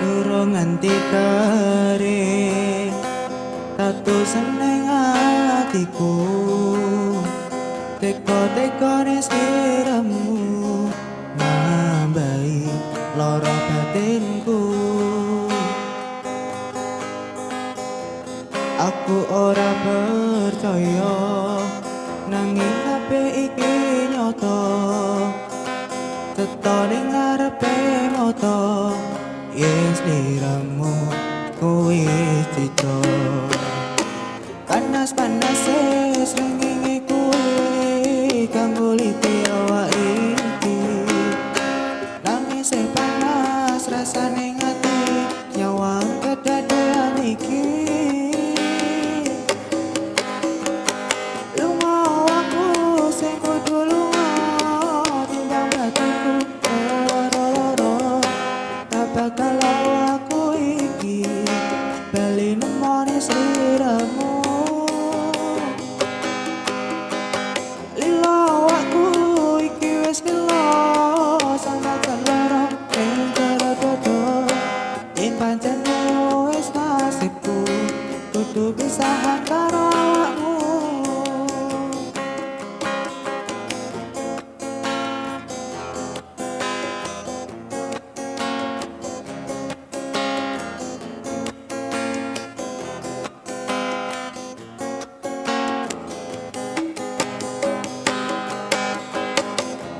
Durung nganti kering tatu seneng atiku. Teko-tekone sliramu nambahi lara batinku. Aku ora percaya nanging kabeh iki nyata. Cetha ning ngarepe mata yen sliramu kuwi citra. Panas-panase srengenge kuwi kang nguliti awak iki. Nangise panas rasane ati nyawang kedadean iki. Lunga aku sing kudu lunga timbang batinku loro-loro. Tak bakal aku iki bali nemoni sliramu. Lila awakku iki wis lila sanajan lara ing jero dada. Yen pancen wis nasibku kudu pisahan karo awakmu.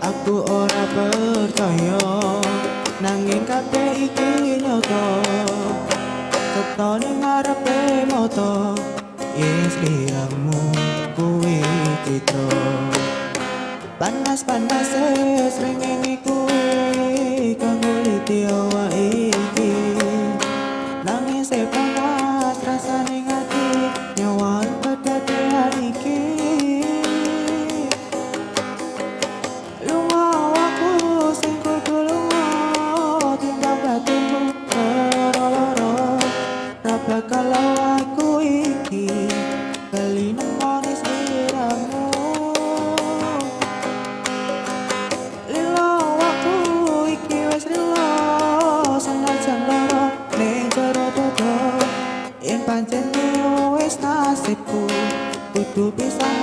Aku ora percaya nanging kabeh iki nyata. Cetha ning ngarepe mata yen sliramu kuwi citra. Panas-panase srengenge kuwi kang nguliti awak iki. Nangise panas rasane ati nyawang kedadean iki. Lunga aku sing kudu lunga timbang batinku loro-loro. Ra bakal aku iki bali nemoni sliramu. Lila awakku iki wis lila sanajan lara ning jero dada. Yen pancen wis nasibku kudu pisahan.